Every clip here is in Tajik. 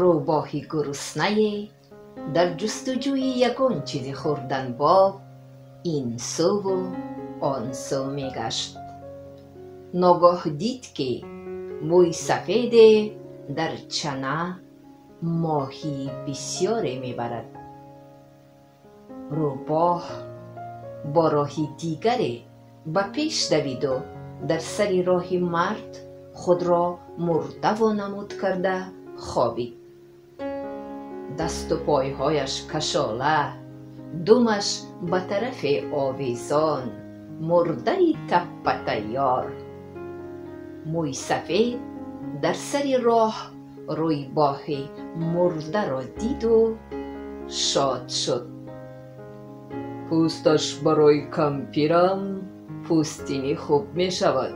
Рӯбоҳи гуруснае дар ҷустуҷӯи ягон чизи хӯрданбоб ин суву он су мегашт. Ногоҳ дид, ки мӯйсафеде дар чана моҳии бисёре мебарад. Рӯбоҳ бо роҳи дигаре ба пеш давиду дар сари роҳи мард худро мурда вонамуд карда хобид. Дасту пойҳояш кашола, думаш ба тарафе овезон, мурдаи таппатайёр. Мӯйсафед дар сари роҳ рӯйбоҳи мурдаро диду шод шуд. Пӯсташ барои кампирам пӯстини хуб мешавад.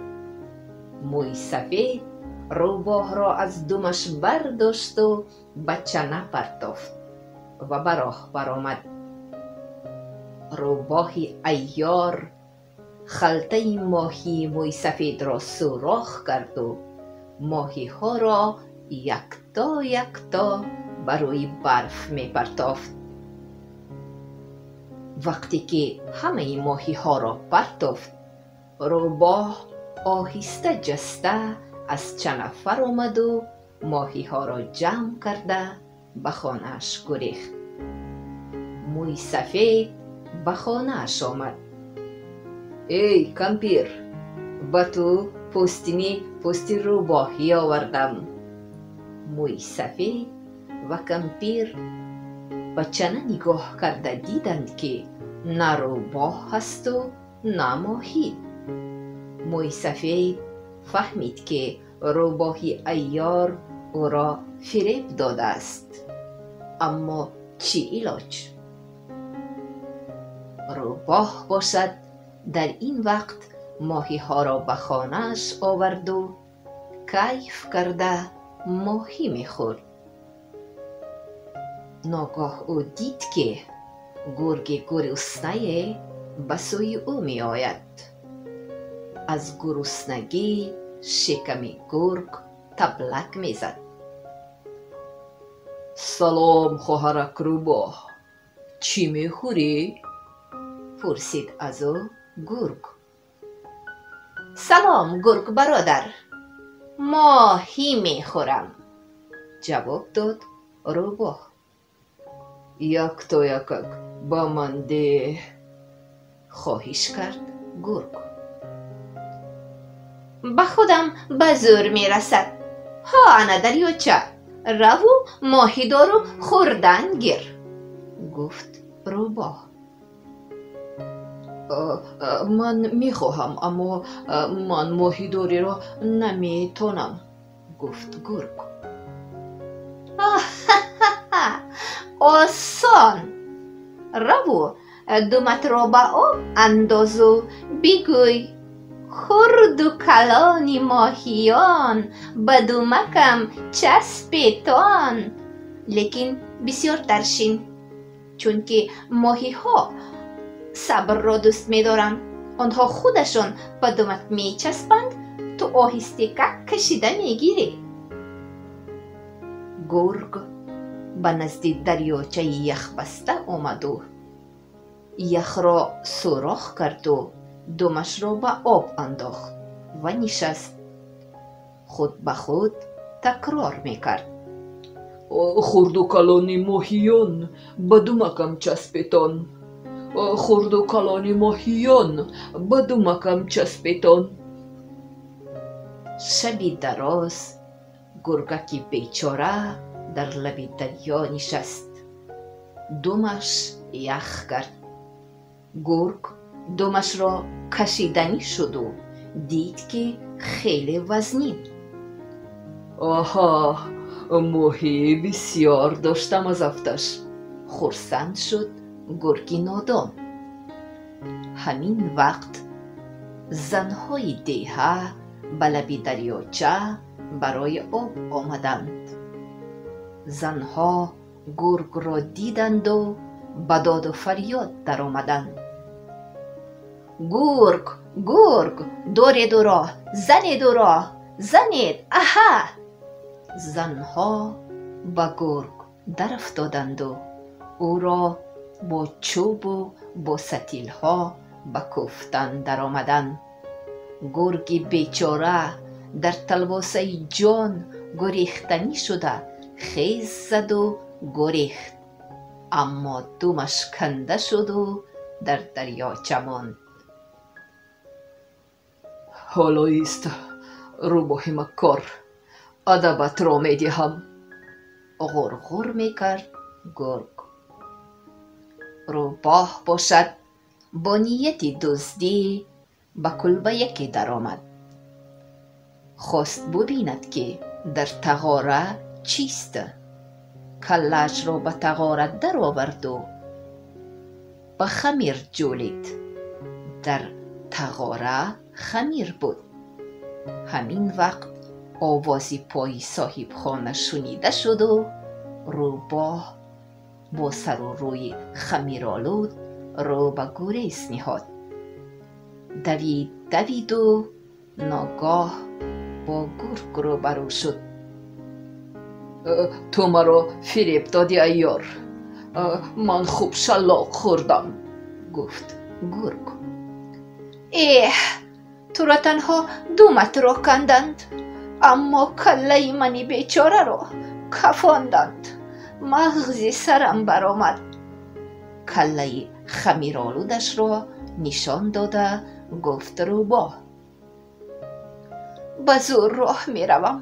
Мӯйсафед рӯбоҳро аз думаш бардошту ба чана партофт ва ба роҳ баромад. Рӯбоҳи айёр халтаи моҳии мӯйсафедро сурох карду моҳиҳоро якто якто ба рӯи барф мепартофт. Вақте ки ҳамаи моҳиҳоро партофт, рӯбоҳ оҳиста ҷаста аз чана фаромаду моҳиҳоро ҷамъ карда ба хонааш гурехт. Мӯйсафед ба хонааш омад. Эй кампир, ба ту пӯстини пӯсти рӯбоҳӣ овардам. Мӯйсафед ва кампир ба чана нигоҳ карда диданд, ки на рӯбоҳ ҳасту на моҳӣ. Мӯйсафед фаҳмид, ки рӯбоҳи айёр ӯро фиреб додааст. Аммо чӣ илоҷ? Рӯбоҳ бошад, дар ин вақт моҳиҳоро ба хонааш оварду кайф карда моҳӣ мехӯрд. Ногоҳ ӯ дид, ки гурги гуруснае ба сӯи ӯ меояд. Аз гуруснагӣ шиками гург таблак мезад. Салом, хоҳарак рӯбоҳ, чӣ мехӯрӣ? Пурсид аз ӯ гург. Салом, гург бародар, моҳӣ мехӯрам, ҷавоб дод рӯбоҳ. Яктоякак ба ман деҳ, хоҳиш кард гург. Ба худам ба зӯр мерасад. Ҳо, ана дарёча, раву моҳидору хӯрдан гир, гуфт рӯбоҳ. Ман мехоҳам, аммо ман моҳидориро наметонам, гуфт гург. Осон! Раву думатро ба об андозу бигӯй: хурду калони моҳиён ба думакам часпетон. Лекин бисёртар шин, чунки моҳиҳо сабрро дӯст медоранд. Онҳо худашон ба думат мечаспанд, ту оҳистекак кашида мегирӣ. Гург ба назди дарёчаи яхбаста омаду яхро сурох карду думашро ба об андохт ва нишаст. Худ ба худ такрор мекард: хурду калони моҳиён ба думакам часпетон, хурду калони моҳиён ба думакам часпетон. Шаби дароз гургаки бечора дар лаби дарё нишаст. Думаш ях кард. Гург думашро кашиданӣ шуду дид, ки хеле вазнин. Аҳа, моҳӣ бисёр доштам аз афташ, хурсанд шуд гурги нодон. Ҳамин вақт занҳои деҳа ба лаби дарёча барои об омаданд. Занҳо гургро диданду ба доду фарёд даромаданд. Гург, гург, доред ӯро, занед ӯро, занед, аҳа! Занҳо Ба гург дарафтоданду ӯро бо чӯбу бо сатилҳо ба кӯфтан даромаданд. Гурги бечора дар талвосаи ҷон гурехтанӣ шуда хез заду гурехт, аммо думаш канда шуду дар дарёча монд. Ҳоло ист, рӯбоҳи маккор, адабатро медиҳам, ғурғур мекард гург. Рӯбоҳ бошад, бо нияти дуздӣ ба кулба яке даромад. Хост бубинад, ки дар тағора чист. Каллаашро ба тағора дароварду ба хамир ҷӯлид. Дар тағора хамир буд. Ҳамин вақт овози пои соҳибхона шунида шуду рӯбоҳ бо сару рӯи хамиролуд рӯ ба гурез ниҳод. Давид, давиду ногоҳ бо гург рӯбарӯ шуд. Ту маро фиреб додӣ, айёр, ман хуб шаллоқ хӯрдам, гуфт гург. Эҳ, туро танҳо думатро канданд, аммо каллаи мани бечораро кафонданд, мағзи сарам баромад. Каллаи хамиролудашро нишон дода гуфт рӯбоҳ. Ба зӯр роҳ меравам,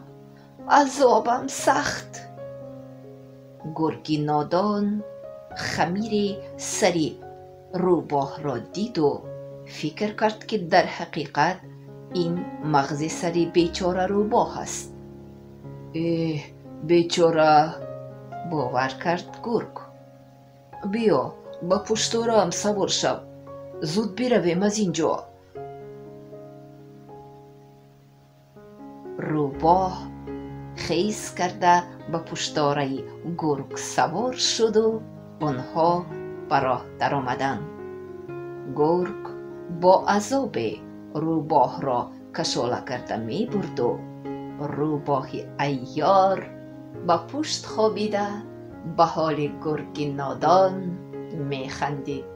азобам сахт. Гурги нодон хамири сари рӯбоҳро диду фикр кард, ки дар ҳақиқат ин мағзи сари бечора рӯбоҳ аст. Эҳ, бечора, бовар кард гург. Биё, ба пуштораам савор шав, зуд биравем аз ин ҷо. Рӯбоҳ хез карда ба пуштораи гург савор шуду онҳо ба роҳ даромаданд. Гург бо азобе рӯбоҳро кашола карда мебурду рӯбоҳи айёр ба пушт хобида ба ҳоли гурги нодон механдид.